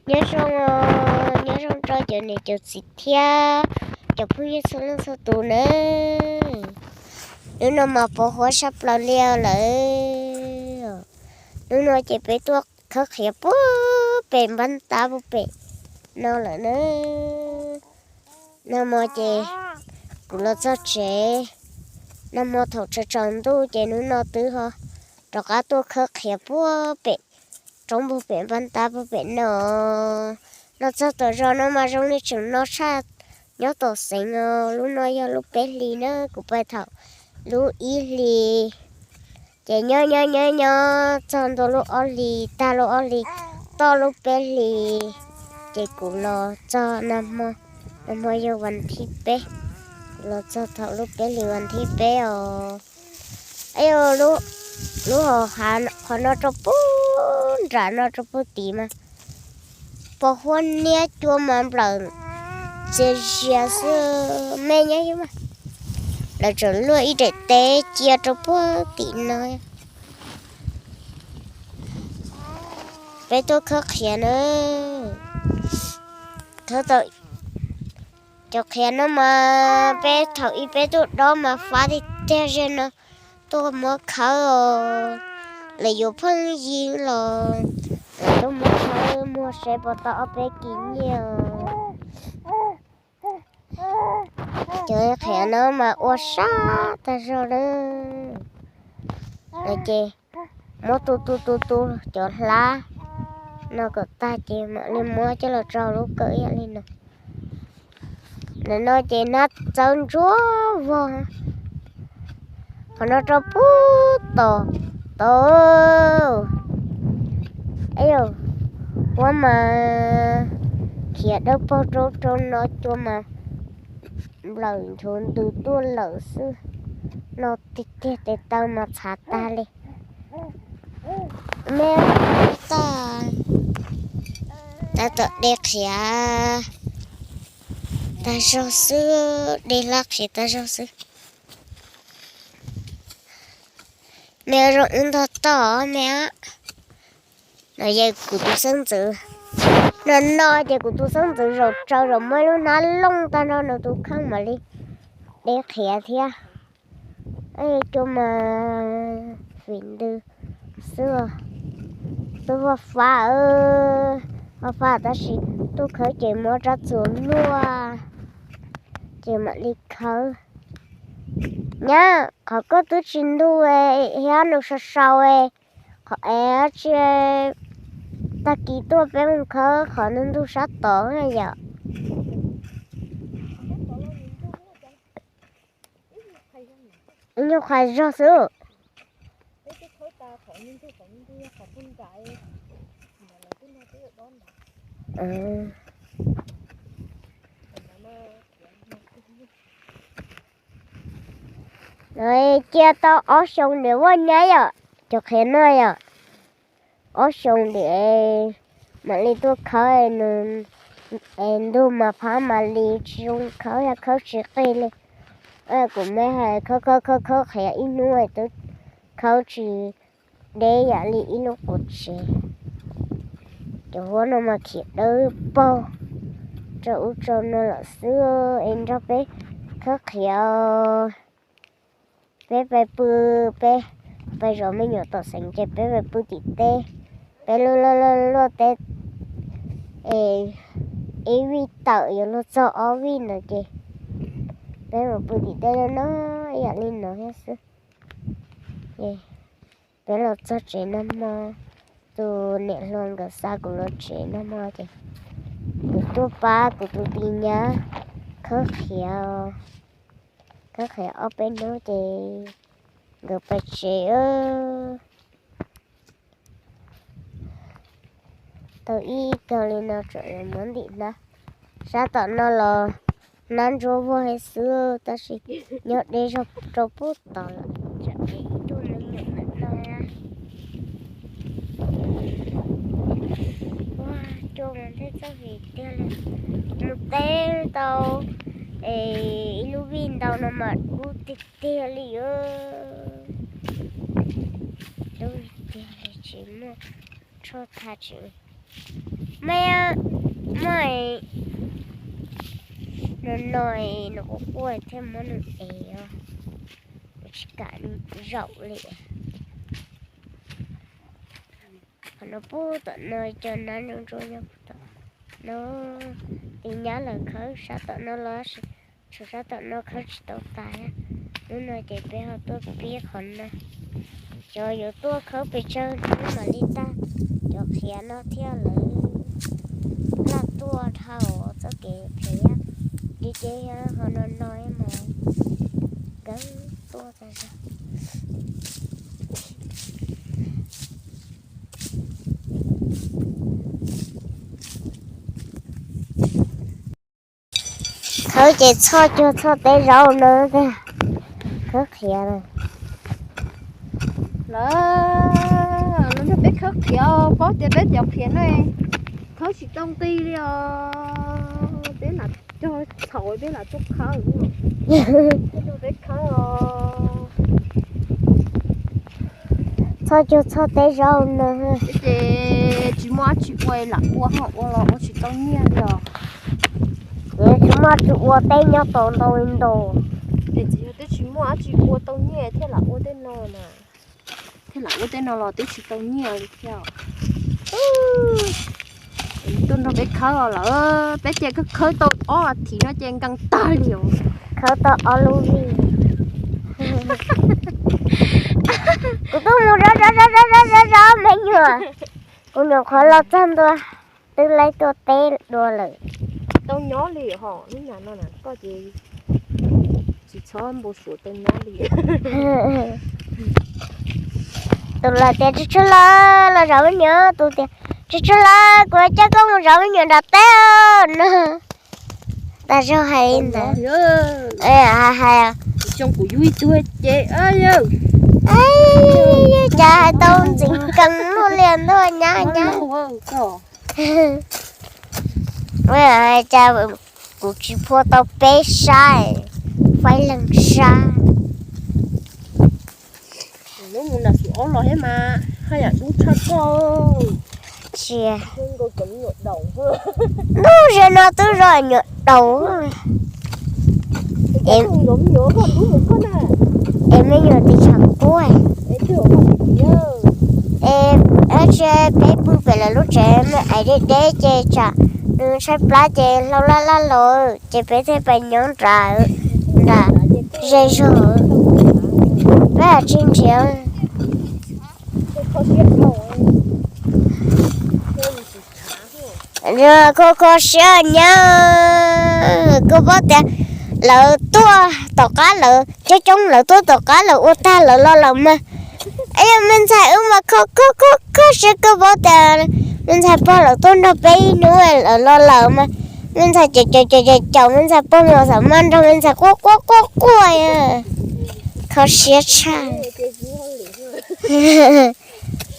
Nyob zoo, nyob zoo rau cov niam cov txiv thiab cov phooj ywg txhua leej txhua tus nawb. Hnub no mas pos huab tshaj plaws li lawm. Hnub no ces peb tuaj khawb qhiav puag pem npab tab puag pem no lawm nawb. Nag hmo ces kuv los txog tsev, nag hmo thaum tsaus tsaus ntuj ces hnub no twb ho rov qab tuaj khawb qhiav puag pem roob puag pem npab tab puag pem no. Los txog tom zos no mas zoo li tseem no tshaj nyob tom xeev os. Lub no yog lub peb hlis na, kuv pais thaum lub ib hlis. Ces nyob nyob nyob nyob txog ntua lub ob hlis, tag lub ob hlis, toj lub peb hlis, ces kuv los txog nag hmo. Nag hmo yog vas thib peb, kuv los txog thaum lub peb hlis vas thib peb os. Aib, lub hauv hav qhov no rau puag nram no rau puag tid mas pos huab niab cua mas nplawm txias zias xwb, me nyab yub mas. Lawv tseem luaj ib daim teb cia rau puag tim no. Peb tuaj khawb qhiav na. Khawb tau cov qhiav no mas peb thaum ub peb tuaj dob mas fab tiag tiag zej no. Tuaj muab khawb os, lawv yuav pheej yig los lawv tuaj muab khawb muag seb puas tau ob peb kis nyiaj os. Cov qhiav no mas ua sab tag zog lawm. Lawv ces muab tu tu tu tu cov hlab no kom tag ces mam li muab coj los tso lub kawm ib yam li no. Ntawm no ces hnab txawv ntsuab vog. Qhov no rau puag tom tod. Aib, huab mas khiav dawb paug rau rau no cua mas nplawm nchuav ntws tuaj lawm xwb. No tiag tiag tes taw mas txhav tag li. Me, tab tom de qhiav tag zog xwb, de hlab qhiav tag zog xwb. Me zoo wb ntog toj me. No yog kuv tus xeeb ntxwv. No no ces kuv tus xeeb ntxwv zaum tsaws zaum muaj ib lub hnab looj tag nrho nws tus kheej mam li de qhiav thiab. Cua mas fim ntws xwb. Twb faj fab, faj fab tab sis tuaj khawb ces muab rab txuas luaj ces mam li khawb. Nyab, qhov koj twb tsis ntug thiab nws sau sau, qhov es tsis, tag kis tuaj peb mus khawb qhov ntug ntug sab tod na yom. Nyuag qhuav zog xwb. Cia tau ob xyoos dim vaj nyab yom, cov qhiav no yom. Ob xyoos dim mam li tuaj khawb, nws ntug mas phab mam li tsis zoo khawb, yog khawb tsis qig li. Kuv me hais khawb khawb khawb khawb qhiav ib hnub twb khawb tsis deb yam li ib lub quav tsev. Cov huab no mas khiav dawb paug rau ub rau no lawm xwb es nrog peb khawb qhiav. Peb pais pw, peb pais zov me nyuam tom xeev ces peb pais pw tim teb. Peb luaj luaj teb ib vij tawm yuav luag txog ob vij ntawd ces peb mus pw tim teb no ib yam li no thiab xwb. Peb los txog tsev nag hmo, tus niam hluas nkawd xa kuv los tsev nag hmo ces kuv tuaj pab kuv tus tij nyab khawb qhiav, khawb qhiav ob peb hnub ces nkawd pais tsev. Tau ib kawg li no tseem yuav muab ntim hnab. Sab tom no los hnab ntsuab vog heev xwb tab sis nyob deb zog rau puag tod lawm. Cua mas thiaj txawj vim tiag li. Mus teb tau ib lub vij ntau no mas dub tiag tiag li. Dub tiag li tsis muaj tshuaj tha tsis. Maj, maj, no no, nws quaj quaj thiaj muab nws ev os. Nws tsis kam zaum li. Qhov no puag tom no cov nab ntsuab ntsuab nyob puag tom no. Tus nyab lawv khawb sab tom no los sis tshuav sab tom no khawb tsis tau tas. Hnub no ces peb ho tuaj pib qhov no. Cov yuav tuaj khawb pes tsawg hnub mam li tag. Cov qhiav no thiab lawv laj tuaj dhau txoj kev phem li ces ho no no mas nkawd tuaj tag zog. Khawb ces txhoj cuag txhoj teb zaub no tiag. Khawb qhiav lawm. Lawv, lawv nrog peb khawb qhiav, paub tias peb cov qhiav no khawb tsis tau nqi li os. Peb lam cog txhaum peb lam tuaj khawb. Peb khawb os. Txhoj cuag txhoj teb zaub no. Ces tsis muaj dab tsi ua lam ua ho ua los ua tsis tau nyiaj li os. Tsis muaj dab tsi ua teb nyob tau ntau li ntau. Es tsis yog twb tsis muaj dab tsi ua tau nyiaj thiaj lam ua tej no na. Thiaj lam ua tej no los twb tsis tau nyiaj li thiab. Tuaj nrog peb khawb os lawm, peb ces khawb tau ob as thiv no ces nkees tag li os. Khawb tau ob lub vij. Kuv tuaj mus zov zov zov zov zov me nyuam. Kuv nyuam qhuav los txog ntua, twb laib tuaj teb dua lawm. Tau nyob li ho, lub nyam no na koj ces tsis txhob npau suav tau nyob li. Tus lawv tias tsis tshua lawm los zov me nyuam, tus tias tsis tshua lawm kuv coj koj mus zov me nyuam nram teb no. Tas zog hais li ntawd. Hais kuv yug ib tug ces cas hais tau ntxim nkees luaj li ntuj nyab nyab. Cas kuv tsis phua tau peb sab, faib leeg sab. Lub mus nram xus ob los thiab mas haj yam dub tshaj koj. Tsis, ntuj ze no twb zoo nyuam daus. Es me nyuam tis tshav quaj. Es tsis peb pw pem lawv lub tsev me ais deb deb ces tsam nws tshaib plab ces hlau laj laj los ces peb thiaj pais nyob nrad, nrad ze zog. Peb tsis nrhiav. Kho kho siab nyab, koj paub tias lawv tuaj tom qab lawv coob coob lawv tuaj tom qab lawv ua tag lawv los lawm mas. Yog me ntxhais wb mas kho kho kho kho siab, koj paub tias me ntxhais pog lawv tuaj nrog peb ib hnub lawv los lawm mas. Me ntxhais caum caum caum caum caum me ntxhais pog los xam maj nrog me ntxhais quaj quaj quaj quaj. Kho siab tshaj.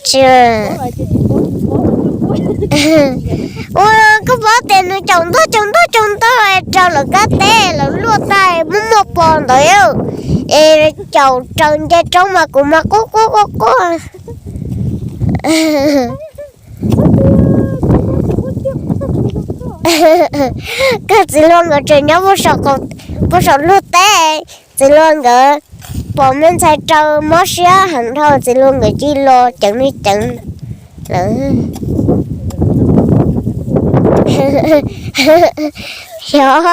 Tsis, ua koj paub tias nws caum ntog caum ntog caum ntog rau lawv kab teb lawv luaj tag muaj muaj pos ntawd, es caum raws nce roob mas kuv mas quaj quaj quaj quaj. Koj txiv hluas nkawd tseem nyob puag saum luag teb, txiv hluas nkawd pom me ntxhais raws mob siab heev dhau txiv hluas nkawd cia li los ceev li ceev lawm. Xyov,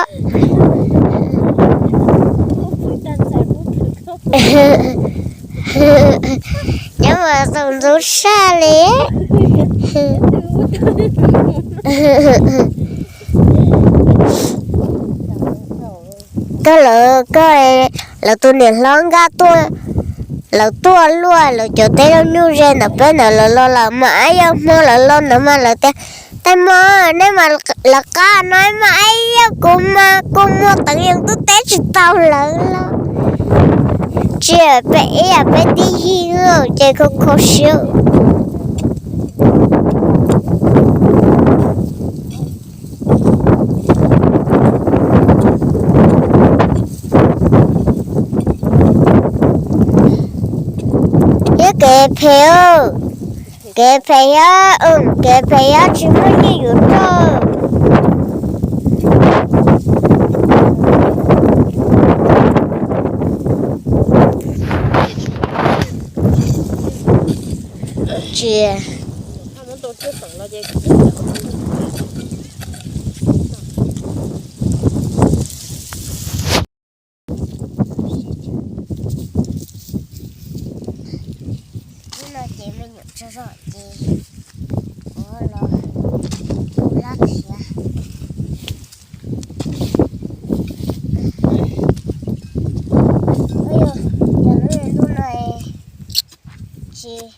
nyob mas txaus ntxub saj li. Koj lawv, koj, lawv tus niam hlob nkaj tuaj, lawv tuaj luaj lawv cov teb lub nyuj ze ntawm peb ntawd lawv los lawm mas ab yog hmo lawv los ntawd mas lawv tias tais mos nej mas lawv qab no mas ab yog kuv mas kua muag teev yees twb teb tsis tau lawv los. Tsis peb ib yam peb tib yig ces kho kho siab. Ib kev phem. Kev phem yog, kev phem yog tsis muaj nyiaj yuav rau. Tsis Hnub no ces me nyuam tsaug zog ces kuv los hlab qhiav. Ua cas lub ntuj no tsis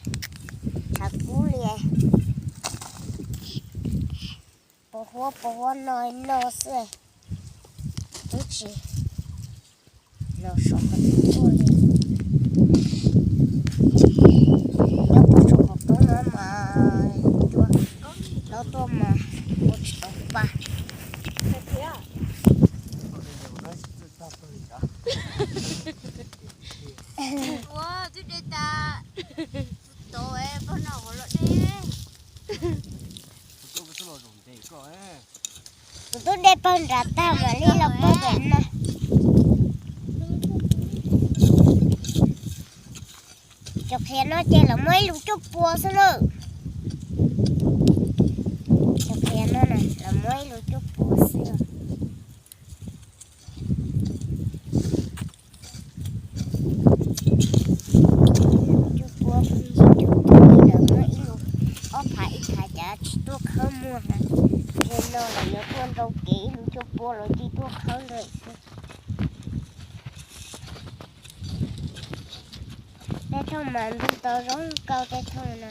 tshav kub li. Pos huab pos huab no no xwb, twb tsis los saum qhov txhua li. Nyob puag saum qhov roob no mas cua hlob tuaj mas ua tsis tau pa. Ua twb de tas, tau pog no los de. Kuv twb de pawg nram tag mam li los pawg pem no. Cov qhiav no ces lawv muab ib lus cuaj pua xwb na. Cov qhiav no na lawv muab ib lus cuaj pua xwb. Cuaj pua, cuaj pua, lawv muab ib lus ob phav ib phav cas tsis tuaj khawb muag na. Ces no lawv yuav tuaj nrau kev ib lus cuaj pua lawv thiaj tuaj khawb lawm xwb. Tej thooj mas ntug tau zoo nkauj tej thooj no.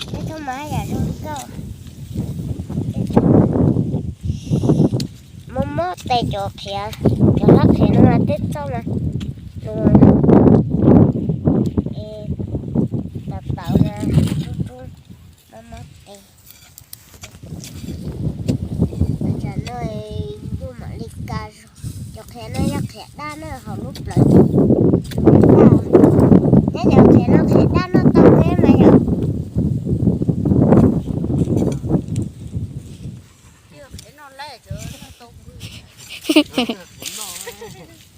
Tej thooj mas haj yam zoo nkauj. Mob mob tes cov qhiav, cov hlab qhiav no mas twb txauj mas, es tawv tawv na, rub rub mob mob tes. Tam sim no ntuj mam li ka zog. Cov qhiav no yog qhiav daj na, hauv lub plawv tsis tau. Nyob cov qhiav no qhiav daj noj tau thiab mas yom.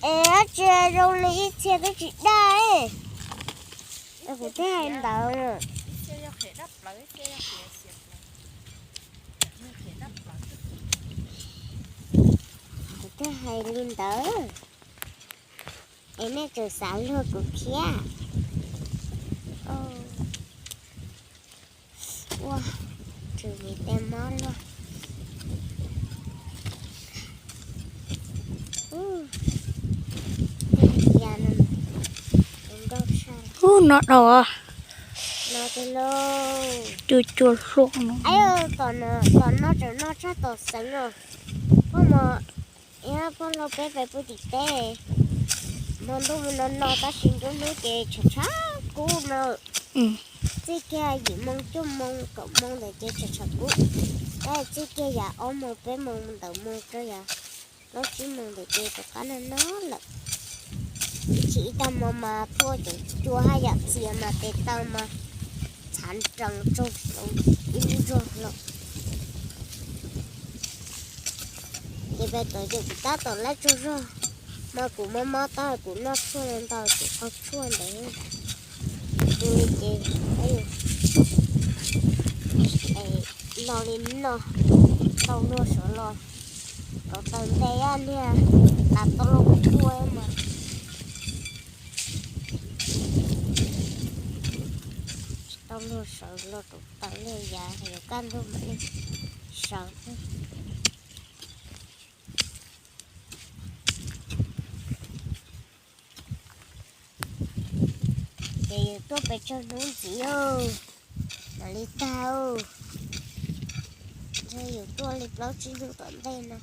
Es dab tsi zoo li ib txhia twb tsis daj. Kuv thiaj hais ntawd. Kuv thiaj hais li ntawd. Es nej tseem xav luag kuv thiab. Ua, tsum vim tej mob luaj. Ub, no dhau. Cua cua hluaj no. Tom no tseem noj tshaj tom xeev os. Pog, pog laug peb pem pw tim teb, hmo ntuj no no tab sis nruab hnub ces tshav tshav kub no. Txij kiag yim moo cuaj moo kaum moo ntawd ces tshav tshav kub, tab sis txij kiag yav ob moo peb moo ntawd mus rau yav plaub tsib moo ntawd ces rov qab nag no lawm. Ib chim ib tag hmo mas thuaj cov cua haj yam txias mas tes taw mas txhav nrees tsaug saud ib lub zog lawm. Ces peb tod ces kuv tab tom laib tsaug zog, mas kuv mob mob tab kuv noj tshuaj ntau ces qhov tshuaj ntawd pw ces los li no, tau luag sawv los kom taw nte niag tas tau luag kuaj mas tau luag sawv los kom taw li yav yuav kaj ntug mam li sawv. Ces yus tuaj pes tsawg hnub ntxiv mam li tag. Ntshe yus tuaj li plaub tsib hnub tom ntej no,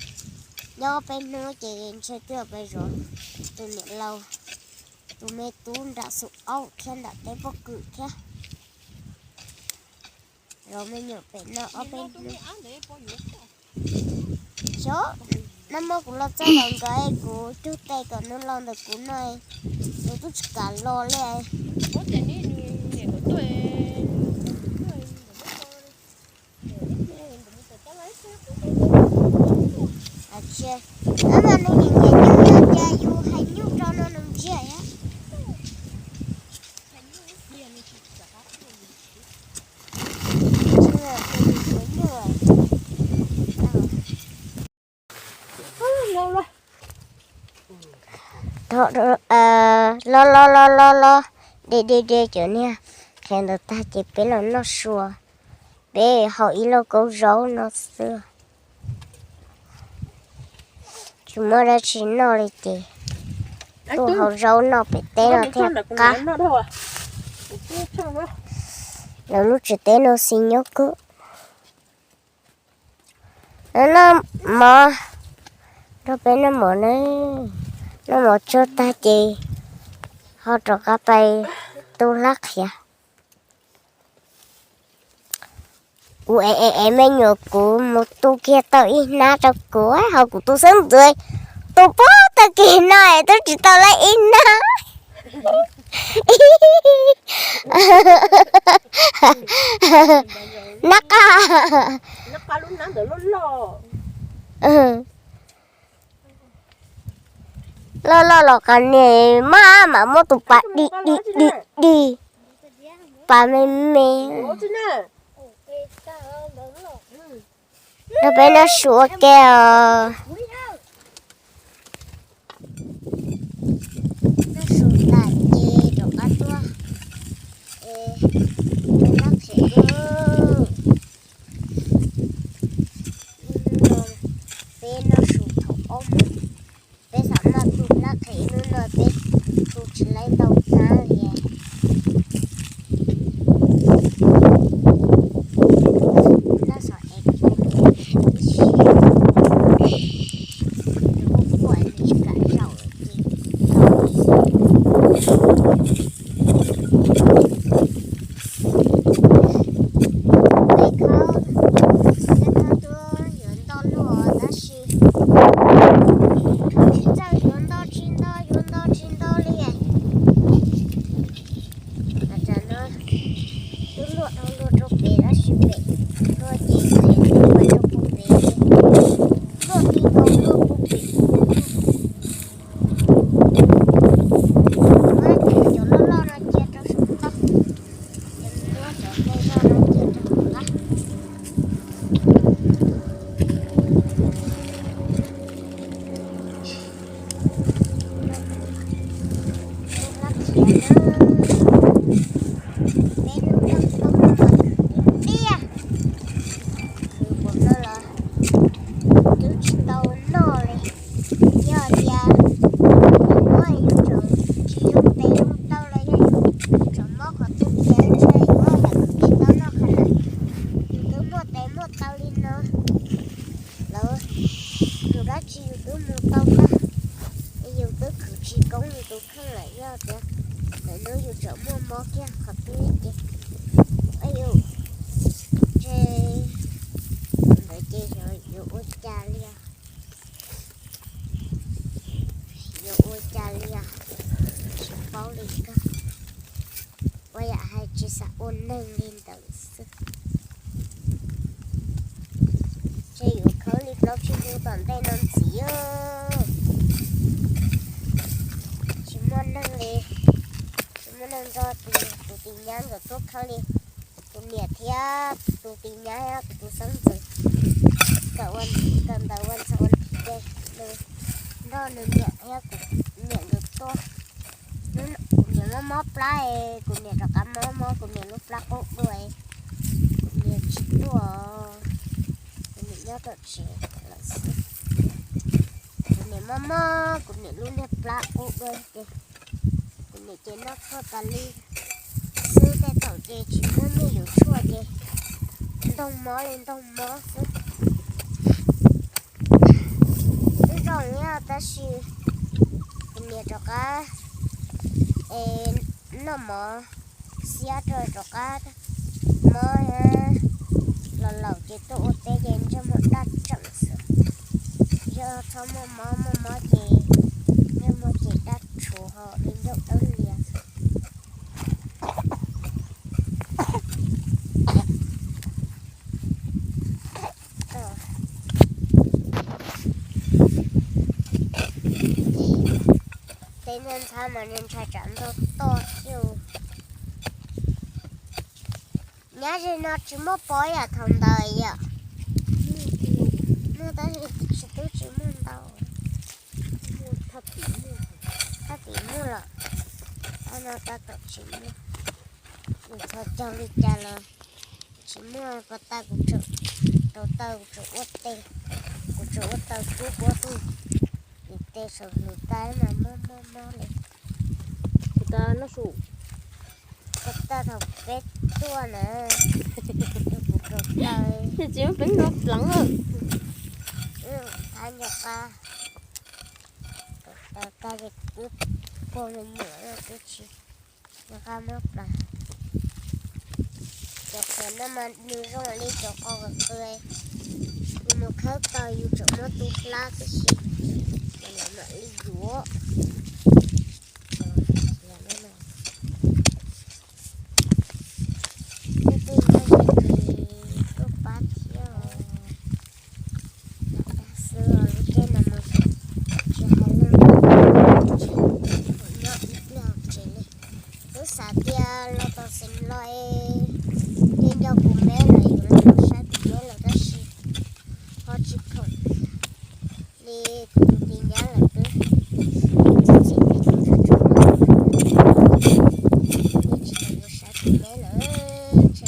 nyob peb hnub ces ntshe twb pes zov tus niam laus, tus me tub nram xus aub thiab nram teb pob kws thiab. Zov me nyuam pem no ob peb hnub. Xyov, nag hmo kuv los txog ntawm nkawd es kuv cug tes kom nws los ntawm kuv no, nws twb tsis kam los li. Ua cas neb nws niam nkawd tuaj Mas nws nyiam nyiam nyuj, yog tias yus hais nyuj rau no nws ntsia thiab. Los los los los los, de de de cov niag qhiav ntawd tag ces peb los noj su. Peb haus ib lauj kaub zaub no xwb. Tsis muaj dab tsi noj li ces tuaj haus zaub noj pem teb no thiaj qab. Lawv lub tsev teb no xis nyob kawg. Noj mov, nrog peb noj mov na. Noj mov tsau tag ces ho rov qab pais tu hlab qhiav. Kuv ev ev ev me nyuam kuv mus tu kiag tau ib hnab rau kuv, ho kuv tus xeeb ntxwv tus puag tag kis no es twb tsis tau lawm ib hnab. Nab qa loj loj los qas niag maj mam muab tus pas dig dig dig dig, pas me me. Nrog peb noj su ua ke os. Noj su tas ces rov qab tuaj tu hlab qhiav. Peb noj su thaum ob moos, peb xav maj tu hlab qhiav hnub no peb tu tsis laib ntau hnab li. Noj xov es kuv ib si, kuv kuam nws tsis kam zaum ces tau. Peb khaub, peb khaub tuaj yuav ntoj luaj tab sis tsis txawj yuav ntoj tsis ntoj yuav ntoj tsis ntoj li. Tam no twb luaj dhau luaj rau pem tab sis pem luaj ces qhia tuaj rau puag pem, luaj tib nkaus luaj puag pem. Muab cov loj loj no cia rau saum toj, muab cov me zog no cia rau hauv qab. Peb lub rooj toob no mas tiaj tiaj, khwv npaum no los twb tsis tau noj li. Yog tias muab yus tseem tsis zoo tes zoo taw los yog yus tseem mob qhov twg tias ntshe yuav yam tsis tau noj qhov lawm. Yus twb muaj tes muaj taw li no lawm, yus dab tsi yus twb mus tau kawg, yus twb khwv tsis koob yus tus kheej lawm. Yog tias lwm hnub yus tseem muaj mob kiag qhov twg ces, yus, ntshe ntawd ces yuav ua cas li os? Yuav ua cas li os? Tsis paub li kawg. Ua yam hais tsis xav ua neeg li ntawd xwb. Ntshe yuav khawb li plaub tsib hnub tom ntej no ntxiv. Tsis muaj neeg li, tsis muaj neeg nrog tus tis nyab nkawd tuaj khawb li. Tus niam thiab tus tis nyab thiab tus xeeb ntxwv kawm ntawv ua ntxhais ua ntxhais ces nws nrog nws niam thiab kuv niam nkawd tuaj. Kuv niam mob mob plab es kuv niam rov qab mob mob kuv niam lub plab qub dua, kuv niam tsis tuaj, kuv niam nyob tom tsev lawm xwb. Kuv niam mob mob kuv niam lub niag plab qub dua ces kuv niam ces noj tshuaj tas li xwb, tej thaum ces tsis muaj nyiaj yuav tshuaj ces ntoog mob li ntoog mob xwb. Twb zoo yog tab sis kuv niam rov qab es noj mov xiab rau rov qab mob los laus ces tuaj ua teb ces ntsej muag daj tseem xwb. Yog txhob muaj mob, muaj mob ces ntsej muag ces daj tshuav ho li ncauj dawb lias xwb. Ntxhab mas ntshai tsam ntog toj thiab. Nyob ze no tsis muaj pob yam thaum ntawd yom? Muaj tab sis twb tsis muaj ntau. Thaj tim muaj los, tab no tab tom tsis muaj. Nws txhos caug li cas los tsis muaj. Pas tas kuv tseem rau taw, kuv tseem ua teb, kuv tseem ua taw cub kuab xwb. Nws tes saum nws tas mas mob mob mob li. Kuv tas no su. Pas tas thaum peb tuaj na, kuv rau taw. Ces tsis muaj peev no pleev lawm. Thab nco qab. Rau taw ces kuv pog me nyuam twb tsis nco qab mob pleev. Cov qhiav no mas nws zoo li cov qos qws, yus mus khawb tau yus tseem muab tu hlab tib si, mam li yuav. Leej twg nyob ze ces tuaj pab thiab os. Lam dag xwb os, lub caij no mus tsis hais leej twg, nyob ib pliag tsev li. Twb xav tias los tau xeev los es, nco nco kuv meb lawm, yuav los saib kuv meb lawm tab sis ho tsis khoom li kuv tus tij nyab lawm twb txi txiv tes tus tsuag tsuag, tsis tau yuav saib kuv meb lawm ntshe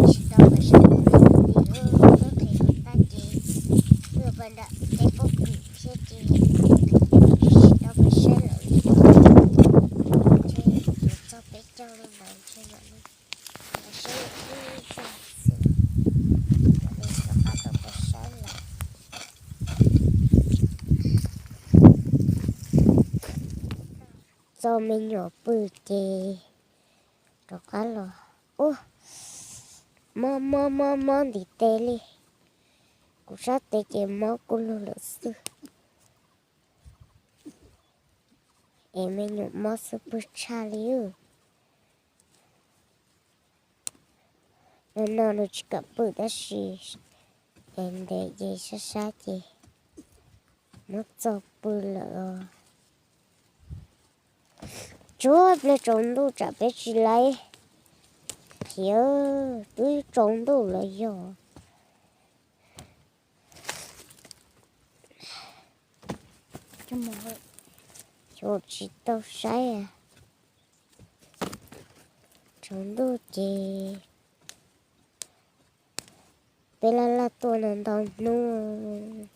tsis tau pais saib kuv meb tus tij lawm. Tub qhia kuv tag ces wb pais nram teb pob kws thiab ces tsis tau pais saib lawm li. Ntshe yuav txog peb caug li ntawd ntshe mam li saib ib zaug xwb, mam li rov qab tau pais saib lawm. Txo me nyuam pw ces rov qab los. Ub, mob mob mob mob ntiv tes li. Kuv sab tes ces mob kuj lug lawm xwb. Es me nyuam mob xwb pw tshaj li. Nim no nws tsis kam pw tab sis es ntev ces sab sab ces muab txo pw lawm os. Tsuag pliag tsaus ntuj tsam peb tsis laib qhiav, twb tsaus ntuj lawm yog. Xyov tsis tau saib. Tsaus ntuj ces peb laj laj tuaj no ntau hnub,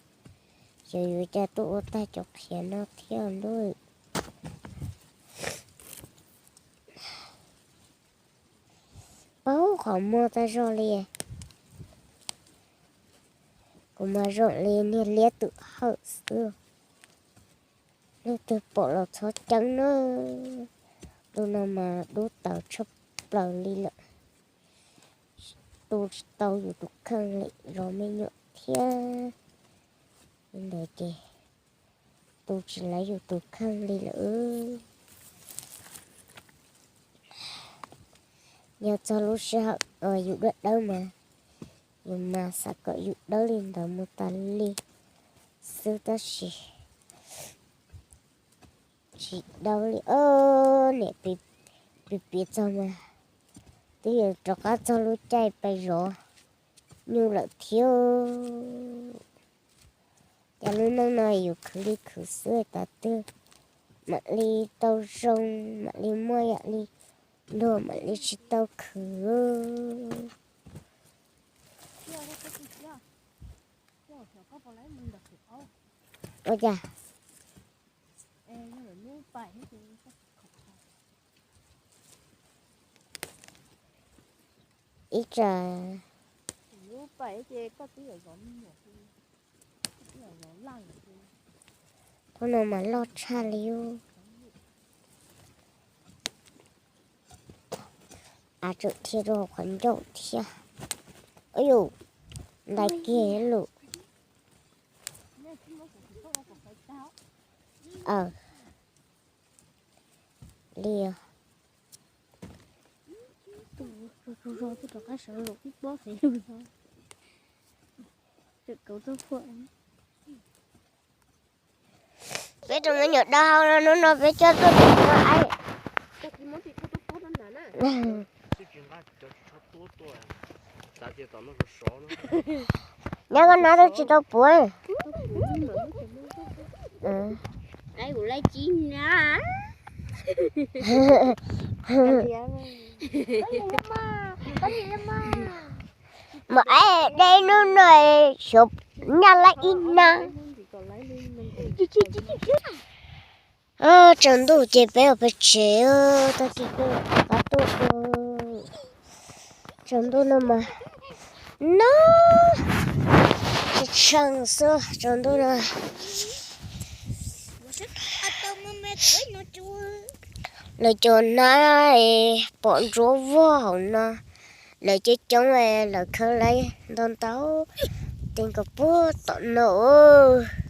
xyov yuav cas tuaj ua tag cov qhiav no thiab ntuj. Paub qhov muag tag zog li. Kuv mas zoo li niag liab twm hawm xwb. Leej twg pom los txhob ceeb na. Lub no mas dub tawv tshaj plaws li lawm. Tu tsis tau yus tus kheej li, zov me nyuam thiab li ntawd ces tu tsis laib yus tus kheej li lawm. Yog txog lub sij hawm uas yus dawb dawb mas yus mas xav kom yus dawb li ntawd mus tas li xwb tab sis tsis dawb li. Niam piav txog mas twb yuav rov qab txog lub caij pais zov nyuj lawm thiab. Cas lub neej no yus khwv li khwv xwb, tas twg mam li tau zoo, mam li muaj yam li luag, mam li tsis tau khwv. Ua cas? Ib tsam. Hnub no mas loj tshaj li. Av tseem dhia rau qhov ncauj thiab. Ub yus, ntais kiag lawm. Aw, li rov qab sawv los ib pob xev lug no, tseem kauv txoj phuam. Peb tus me nyuam dawb hau no, hnub no peb coj tuaj pem no es. Nyob koj nab twb tsis tau puav. Mas es dej hnub no xyov nyaj lawm ib nab. Tsaus ntuj ces peb ua peb tsev, tag kis peb qab tuaj. Tsaus ntuj no mas no tshee xwb tsaus ntuj no. Lawv cov nab pom ntsuav vog hauv no, lawv coob coob, lawv khawb lawv ntau ntau, tes nkaus puag tom no os.